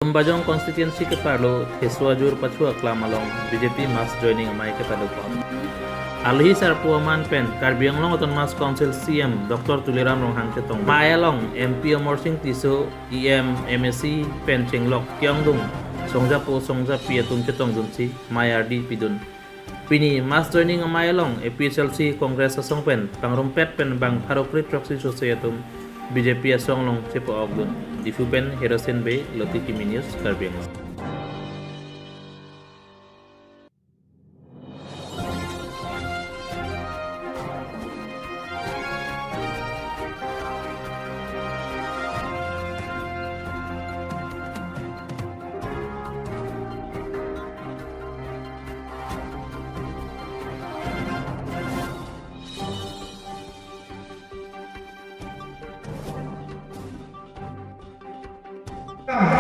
Lumbajong constituency ke parlo Theswajur Pachua Klamalong BJP mass joining amai ke paduko. Alhi sar puaman pen Karbi Anglong Autonomous Council CM Dr. Tuliram Ronghang Chetong Maelong MP Amor Singh Tiso EM MSc pen Chenglok Kyongdung Songja po Songja Piatum Chetong Dunsi Mayardi Pidun. Pini mass joining amayalong APSLC Congress asong pen pangrumpet pen bang Pharokri Proxy Societum BJP asong long chepo ogdun Difu pen Herosin Bay Loti Kimi News Karbi Anglong.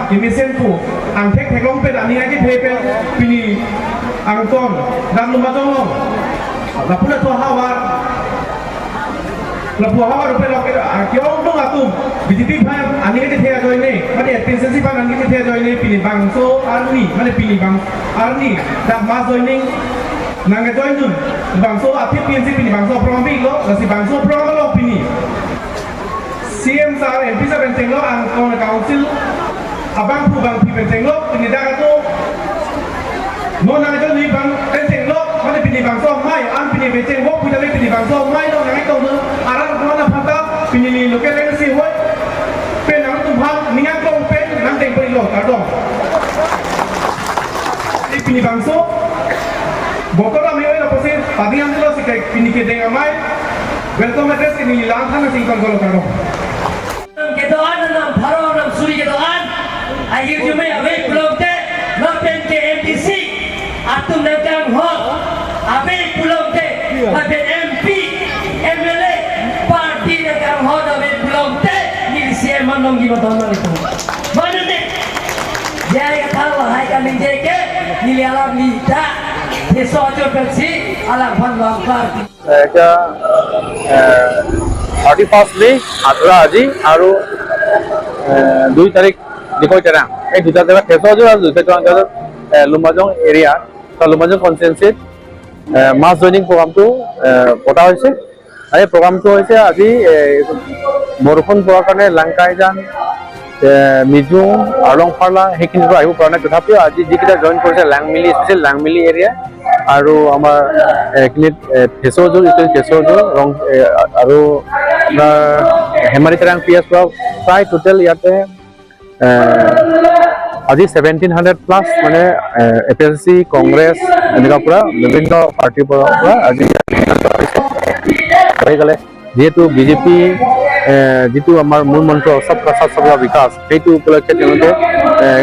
Imisen ku ang thek thek long pe ani agi the pe pini ang ton dang luma jong long la pula to hawa la pu hawa rupe lo ke kyong dong atum BJP phan ani agi the join ne mane attention phan ani agi the join ne pini bang so arni mane pini bang arni da ma joining nang join dun bang so athi PNC pini bang so prom bi lo la si bang so prom lo pini CM sir MP sir ben lo ang kon council abang pu bang pi ben lo pini da tu no nang jo ni bang ben lo mane pini bang so mai an pini ben cheng wo pu da le pini bang so mai lo nang to nu aran ko na phata pini li local agency hoi pen nang tu phang ningang kong pen nang teng pari lo ta dong ni pini bang so botora me oi la pose padi am lo sikai pini ke deng amai welcome address ni lang thana sing kon ko ta dong kedoan nam pharo nam suri kedoan ayir jume awe pulong te lapen ke MDC atum nangkang ho awe pulong te lapen MP MLA party nangkang ho awe pulong te ni CM manong gi badon itu mana ne jai ka thaw hai ka ming je ke ni alam ni ta theso ajor pensi alam phan long party এতিয়া 31 মে আধৰা আজি আৰু 2 তাৰিখ দিখৌ তেৰাং এই দুটা জেগা থেচোৱাজোৰ আৰু দুটা জেগাত লুম্বাজং এৰিয়া বা লুম্বাজং কনষ্টিটুৱেঞ্চিত মাছ জইনিং প্ৰগ্ৰামটো পতা হৈছে। আৰু এই প্ৰগ্ৰামটো হৈছে আজি বৰষুণ পোৱাৰ কাৰণে লাংকাইজান মিজু আৰলংফাৰ্লা সেইখিনিৰ পৰা আহিব পৰা নাই, তথাপিও আজি যিকেইটা জইন কৰিছে লাংমিলি স্পেচিয়েল লাংমিলি এৰিয়া আৰু আমাৰ এইখিনিত থেচোৱাজোৰ থেচোৱাজোৰ ৰং আৰু আপোনাৰ হেমাৰী তেৰাং পি এছ পৰা প্ৰায় টোটেল ইয়াতে আজি 1700 প্লাছ মানে A P S C Congress এনেকুৱা পৰা বিভিন্ন পাৰ্টীৰ পৰা আজি সেইকাৰণে যিহেতু বিজেপি যিটো আমাৰ মূল মন্ত্ৰ সবকা সাথ সবকা বিকাশ সেইটো উপলক্ষে তেওঁলোকে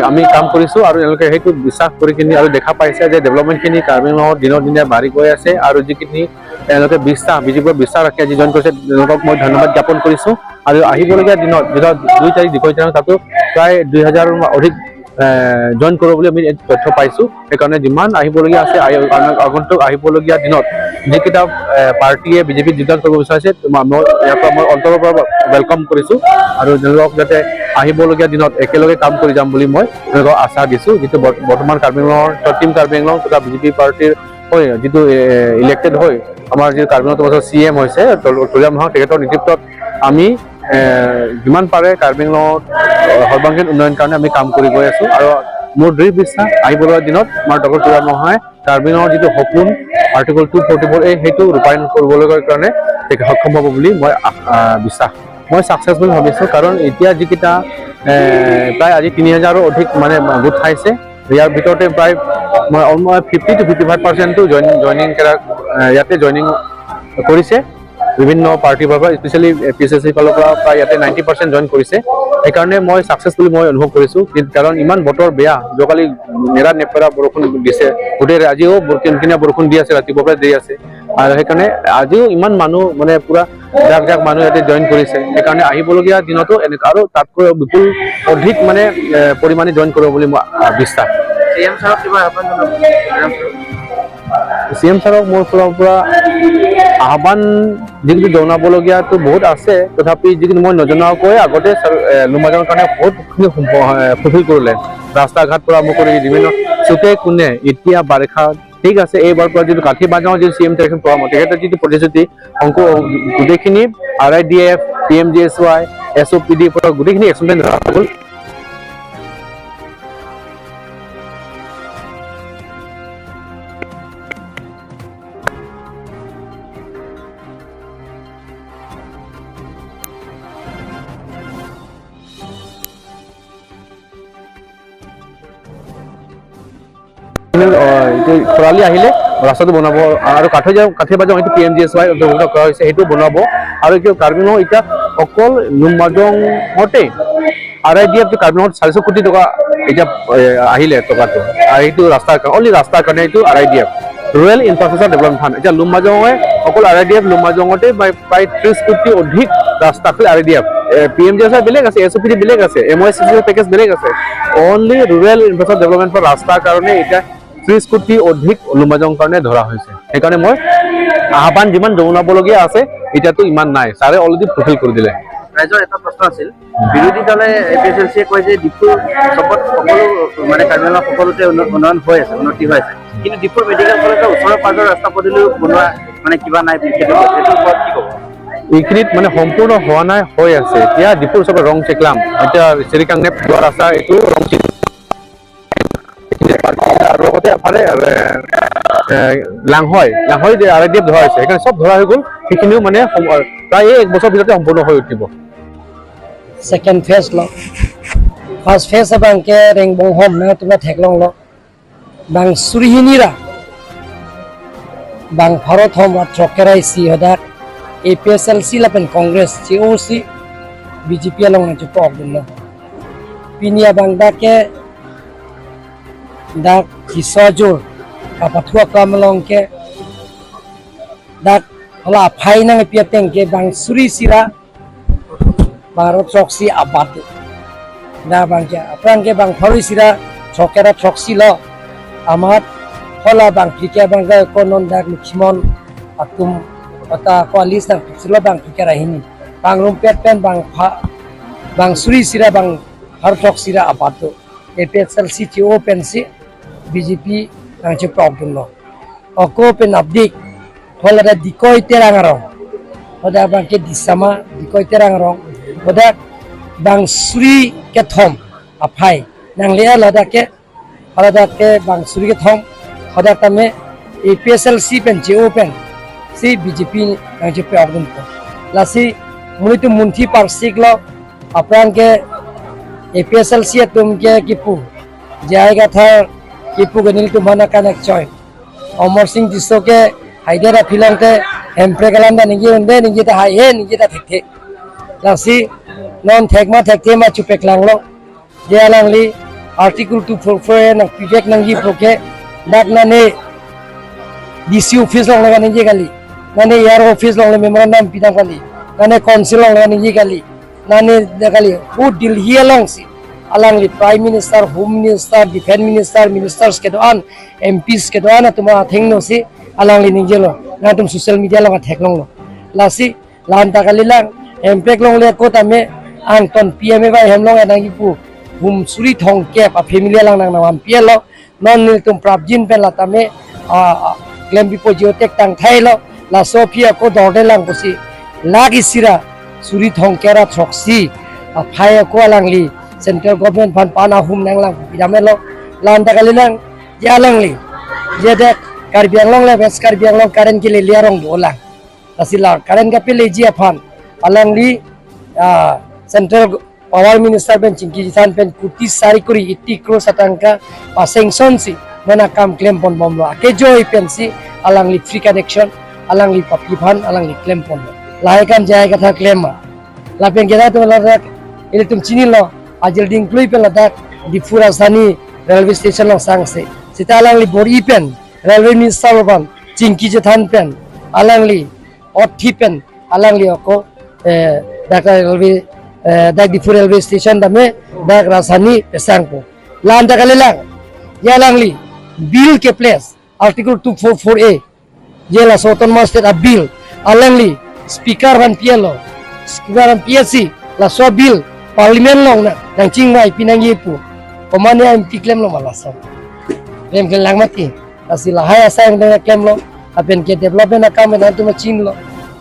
আমি কাম কৰিছোঁ আৰু তেওঁলোকে সেইটো বিশ্বাস কৰি কিনি আৰু দেখা পাইছে যে ডেভেলপমেণ্টখিনি কাৰ্বি আংলঙত দিনক দিনে বাঢ়ি গৈ আছে আৰু যিখিনি তেওঁলোকে বিশ্বাস বিজেপিৰ বিশ্বাস ৰাখি আজি জইন কৰিছে তেওঁলোকক মই ধন্যবাদ জ্ঞাপন কৰিছোঁ। আৰু আহিবলগীয়া দিনত 2 তাৰিখ দিখৌ তাতো প্ৰায় 2000 অধিক জইন কৰিব বুলি আমি তথ্য পাইছোঁ। সেইকাৰণে যিমান আহিবলগীয়া আছে আগন্তুক আহিবলগীয়া দিনত যিকেইটা পাৰ্টীয়ে বিজেপিত যোগদান কৰিব বিচাৰিছে মই ইয়াৰ পৰা মই অন্তৰৰ পৰা welcome কৰিছোঁ আৰু তেওঁলোকক যাতে আহিবলগীয়া দিনত একেলগে কাম কৰি যাম বুলি মই তেওঁলোকক আশা দিছোঁ। যিটো বৰ্তমান কাৰ্বি আংলঙৰ টিম কাৰ্বি আংলং তথা বিজেপি পাৰ্টীৰ হৈ যিটো ইলেক্টেড হৈ আমাৰ যিটো কাৰ্বি আংলঙত চি এম হৈছে তুলিৰাম ৰংহাং তেখেতৰ নেতৃত্বত আমি যিমান পাৰে কাৰ্বি আংলঙত সৰ্বাংগীন উন্নয়ন কাৰণে আমি কাম কৰি গৈ আছোঁ। আৰু মোৰ দৃঢ় বিশ্বাস আহিবলগীয়া দিনত আমাৰ ডক্টৰ তুলিৰাম ৰংহাঙে কাৰ্বি আংলঙৰ যিটো সপোন আৰ্টিকল 244 এই সেইটো ৰূপায়ণ কৰিবলৈ কাৰণে তেখেত সক্ষম হ'ব বুলি মই বিশ্বাস মই ছাকচেছ বুলি ভাবিছোঁ। কাৰণ এতিয়া যিকেইটা প্ৰায় আজি 3000 অধিক মানে গোট খাইছে ইয়াৰ ভিতৰতে প্ৰায় মই অলমষ্ট 50 to 55% joining ইয়াতে জইনিং কৰিছে বিভিন্ন পাৰ্টীৰ পৰা, স্পেচিয়েলি পি এছ এছ ফালৰ পৰা প্ৰায় ইয়াতে 90% জইন কৰিছে। সেইকাৰণে মই ছাকচেছ বুলি মই অনুভৱ কৰিছোঁ। কাৰণ ইমান বতৰ বেয়া, যোৱাকালি নেৰা নেপেৰা বৰষুণ দিছে, গোটেই আজিও কিনকিনীয়া বৰষুণ দি আছে, ৰাতিপুৱাৰ পৰা দি আছে আৰু সেইকাৰণে আজিও ইমান মানুহ মানে পুৰা জাক জাক মানুহ ইয়াতে জইন কৰিছে। সেইকাৰণে আহিবলগীয়া দিনতো এনেকুৱা আৰু তাতকৈ বিপুল অধিক মানে পৰিমাণে জইন কৰিব বুলি মই বিশ্বাস। চি এম ছাৰক মোৰ ফালৰ পৰা আহ্বান যিটো জনাবলগীয়াটো বহুত আছে, তথাপি যিখিনি মই নজনাকৈ আগতে লুমাজনৰ কাৰণে বহুতখিনি ফুলফিল কৰিলে। ৰাস্তা ঘাট পৰা আৰম্ভ কৰি বিভিন্ন চুকে কোণে এতিয়া বাৰিষা ঠিক আছে, এইবাৰ পৰা যিটো কাঠি বাজাওঁ যিটো চি এম টেকশ্যন প্ৰগ্ৰাম, তেখেতৰ যিটো প্ৰতিশ্ৰুতি অংক গোটেইখিনি R I D F, P M G S Y, S O' P ডিৰ পৰা গোটেইখিনি একশ্যন প্লেন ধৰা গ'ল। খৰালি আহিলে ৰাস্তাটো বনাব আৰু কাঠে বাজং এইটো P M G S Y অন্তৰ্ভুক্ত কৰা হৈছে, সেইটো বনাব। আৰু কিয় কাৰ্বি আংলং এতিয়া অকল নুমবাজঙতে আৰ I D F Karbi আংলঙত 400 কোটি টকা এতিয়া আহিলে টকাটো, আৰু সেইটো ৰাস্তাৰ কাৰণে, অনলি ৰাস্তাৰ কাৰণে এইটো R I D F, rural infrastructure development fund. এতিয়া লুম্বাজঙে অকল আৰ I D F লুম্বাজঙতে প্ৰায় 30 কোটি অধিক ৰাস্তা খালি R I D F. P M G S Y বেলেগ আছে, এছ অ' পি ডি বেলেগ আছে, M Y C C package বেলেগ আছে। Only rural infrastructure development fund ৰাস্তাৰ কাৰণে এতিয়া 30 কোটি অধিক লুম্বাজং কাৰণে ধৰা হৈছে। সেইকাৰণে মই আহ্বান যিমান জনাবলগীয়া আছে এতিয়াতো ইমান নাই, ছাৰে অলৰেডি ফুলফিল কৰি দিলে। ৰাইজৰ এটা প্ৰশ্ন আছিল, বিৰোধী দলে এ পি এছ এল চিয়ে কয় যে ডিফুৰ চবত সকলো মানে কাৰ্বি আংলঙৰ সকলোতে উন্নয়ন হৈ আছে, উন্নতি হৈ আছে, কিন্তু ডিফুৰ মেডিকেল কলেজৰ ওচৰৰ পাজৰৰ ৰাস্তা পদূলিও বনোৱা মানে কিবা নাই বুলি সেইটো কৈছে। সেইটোৰ ওপৰত কি ক'ব? এইখিনিত মানে সম্পূৰ্ণ হোৱা নাই, হৈ আছে। এতিয়া ডিফুৰ ওচৰৰ ৰং চেকলাম, এতিয়া চিৰিকাংনেপ যোৱা ৰাস্তা এইটো ৰং আৰু লগতে এফালে লাংহয়, লাংহয় আৰ I D F ধৰা হৈছে, সেইকাৰণে চব ধৰা হৈ গ'ল। সেইখিনিও মানে প্ৰায় এই এক বছৰৰ ভিতৰতে সম্পূৰ্ণ হৈ উঠিব। Second phase lo, first phase abang ke rengbong hom na tuma theklong lo bang surihinira bang bharat hom wa trokerai si hodak APSLC la pen Congress COC BJP along na chupo ogdun lo pinia bang da ke dak kisojur kapathua kamlong ke dak hola phai nang pia teng ke bang suri sira Bharat choksi abad da bang ke aprang ke bang phari sira chokera choksi lo amat hola bang phike bang ga konon dak luxmon atum ota koalis nang philo bang phike rahini bang rumpet pen bang pha bang suri sira bang har choksi ra abad APSLC TO pen si BJP nang che problem lo oko pen abdik hola da dikoi terang rong hoda bang ke disama dikoi terang rong hoda bang suri ke thom aphai nang le hoda ke hoda ke bang suri ke thom hoda tame APSLC pen JO pen si BJP nang che problem ko lasi munitu munthi parsik lo apran ke APSLC tum ke kipu jayega tha kipu genil tumhana connect choy Amar Singh jisso ke haidera filangte hempre galanda ningi unde ningi ta hai he ningi ta thek thek lasi non thekma thekte ma chupek langlo je alangli article 244 na pijek nangi proke dak na ne DC office long laga ningi gali nane yar office long le memorandum pidang kali nane council long laga ningi gali nane gali who Delhi along si alangli prime minister, home minister, defence minister, ministers ke doan MPs ke doan tuma thengno si alangli ningelo na tum social media long theklong lo lasi lan takali lang empek long le ko tame ang ton PMA ba hemlong anang ipu hum suri thong ke pa family lang nang nam pielo non nil tum prabjin pen la tame a claim bipo geotech tang thai lo la sofia ko dorde lang kosi lagi sira suri thong kera thoksi a phai ko alangli central government phan pana hum nang lang pidamelo lan takali lang ya langli je dek Karbi Anglong le West Karbi Anglong current ki le liarong bola tasila current ka pele ji phan alangli central power minister pen chinki jithan pen kuti sari kuri 80 crore satangka pa sanction si nana kam claim pon bomlo ake joi pen si alangli free connection alangli papi phan alangli claim pon lai kan jai ka tha claim ma la pen gera to la rak ile tum chini lo ajil ding klui pen la dak Diphu Rajdhani railway station lo sang se sita alangli bori pen railway minister ban chinki jethan pen alangli othi pen alangli oko dak railway dak Diphu railway station dame dak Rajdhani pesangpo lan takale lang ya langli bill ke place article 244A jela soton master a bill alangli speaker ban pielo speaker ban PSC la so bill parliament long na nang chingmai pinangi pu komane MP claim lo malasa rem ke langmati asi lahai asa yang dengan claim lo apen ke development akam na tu chin lo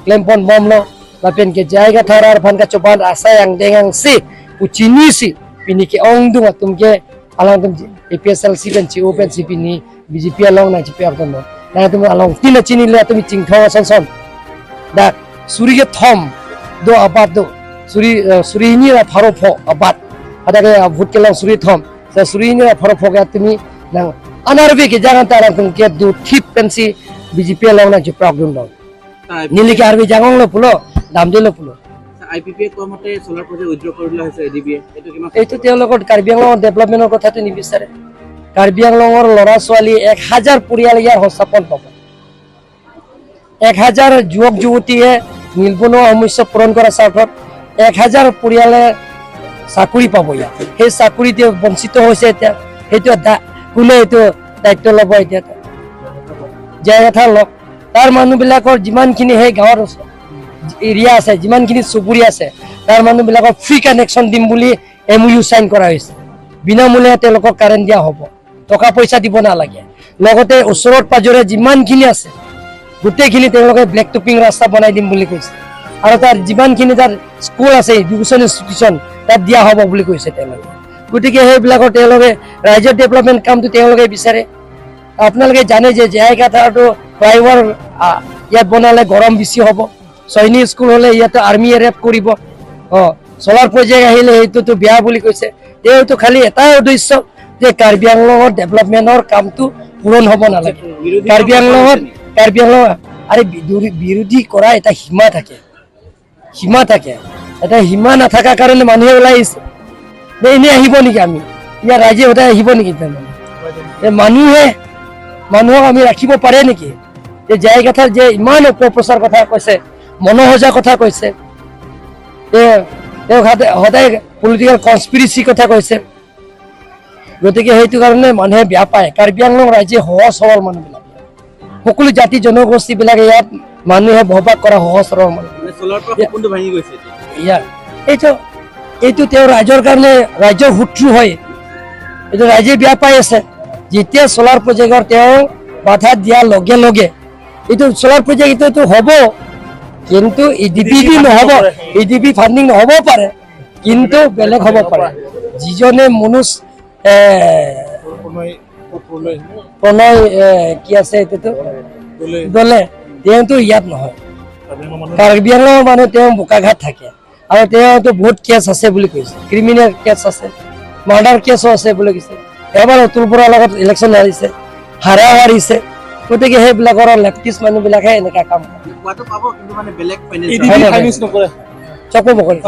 claim pon bom lo lapen ke jaiga tharar phan ka chopan asa yang dengan si puchini si pini ke ong dung atum ke along tum APSLC pen chi open si pini BJP along na GP ak no na tum along tin chini le tum ching thaw son son da suri ke thom do abat do suri suri ni ra pharo pho abat ada ke bhut ke long suri thom sa suri ni ra pharo pho ke tumi nang anarbi ke jangan tarang tum ke du thip pen si BJP along na GP ak dum nili ke arbi jangong lo pulo দাম দিলো পুলো IPP কোৱা মতে solar project withdraw কৰি লোৱা হৈছে এডিবিএ এইটো কিমান এইটো তেওঁলোকৰ কাৰ্বি আংলঙৰ ডেভেলপমেণ্টৰ কথাটো নিবিচাৰে। কাৰ্বি আংলঙৰ ল'ৰা ছোৱালী 1000 পৰিয়াল ইয়াৰ সংস্থাপন পাব। 1000 যুৱক যুৱতীয়ে নিবনুৱা সমস্যা পূৰণ কৰাৰ স্বাৰ্থত 1000 পৰিয়ালে চাকৰি পাব ইয়াত। সেই চাকৰিতে বঞ্চিত হৈছে এতিয়া, সেইটো কোনে এইটো দায়িত্ব ল'ব এতিয়া? জেগা লওক তাৰ মানুহবিলাকৰ যিমানখিনি সেই গাঁৱৰ এৰিয়া আছে, যিমানখিনি চুবুৰী আছে, তাৰ মানুহবিলাকক ফ্ৰী কানেকশ্যন দিম বুলি MOU sign কৰা হৈছে। বিনামূলীয়া তেওঁলোকক কাৰেণ্ট দিয়া হ'ব, টকা পইচা দিব নালাগে। লগতে ওচৰত পাজৰে যিমানখিনি আছে গোটেইখিনি তেওঁলোকে ব্লেক টপিং ৰাস্তা বনাই দিম বুলি কৈছে। আৰু তাৰ যিমানখিনি তাৰ স্কুল আছে, এডুকেশ্যন ইনষ্টিটিউশ্যন তাত দিয়া হ'ব বুলি কৈছে তেওঁলোকে। গতিকে সেইবিলাকৰ তেওঁলোকে ৰাজ্যৰ ডেভেলপমেণ্ট কামটো তেওঁলোকে বিচাৰে। আপোনালোকে জানে যে জেহাইকাথাৰটো ফ্লাইঅভাৰ ইয়াত বনালে গৰম বেছি হ'ব, সৈনিক স্কুল হ'লে ইয়াতে আৰ্মিয়ে ৰেপ কৰিব, চলাৰ প্ৰজেক্ট আহিলে সেইটোতো বেয়া বুলি কৈছে। তেওঁতো খালি এটাই উদ্দেশ্য যে কাৰ্বি আংলঙৰ ডেভেলপমেণ্টৰ কামটো পূৰণ হ'ব নালাগে। কাৰ্বি আংলঙত কাৰ্বি আংলং আৰে বিৰোধী কৰা এটা সীমা থাকে, সীমা থাকে। এটা সীমা নাথাকাৰ কাৰণে মানুহে ওলাই আহিছে। এনেই আহিব নেকি আমি ইয়াৰ ৰাইজে সদায় আহিব নেকি? তাৰমানে মানুহে মানুহক আমি ৰাখিব পাৰে নেকি? যে জেহাইকাথাৰ যে ইমান অপপ্ৰচাৰ কথা কৈছে, মনোসজা কথা কৈছে, তেওঁ সদায় পলিটিকেল কনস্পিৰেচি কথা কৈছে। গতিকে সেইটো কাৰণে মানুহে বেয়া পায়। কাৰ্বি আংলং ৰাজ্যে সহজ সৰল মানুহবিলাক, সকলো জাতি জনগোষ্ঠীবিলাকে ইয়াত মানুহে বসবাস কৰা সহজ সৰল মানুহ। ইয়াত এইটো তেওঁ ৰাইজৰ কাৰণে ৰাজ্যৰ শত্ৰু হয়, এইটো ৰাইজে বেয়া পাই আছে। যেতিয়া চ'লাৰ প্ৰজেক্টৰ তেওঁ বাধা দিয়াৰ লগে লগে এইটো চ'লাৰ প্ৰজেক্ট এইটোতো হ'ব, কিন্তু EDP দি নহ'ব, EDP funding নহ'ব পাৰে, কিন্তু বেলেগ হ'ব পাৰে। যিজনে মনোজ প্ৰণয় কি আছে এইটোতো দলে, তেওঁতো ইয়াত নহয়, কাৰ্বি আংলঙৰ মানুহ, তেওঁ বোকাঘাট থাকে আৰু তেওঁতো বহুত কেছ আছে বুলি কৈছে, ক্ৰিমিনেল কেছ আছে, মাৰ্ডাৰ কেছো আছে বুলি কৈছে। এবাৰ অতুল বৰাৰ লগত ইলেকশ্যন হাৰিছে, হাৰা হাৰিছে। গতিকে সেইবিলাকৰ লেফটিষ্ট মানুহবিলাকে এনেকুৱা কাম কৰে। চকু বকৰি।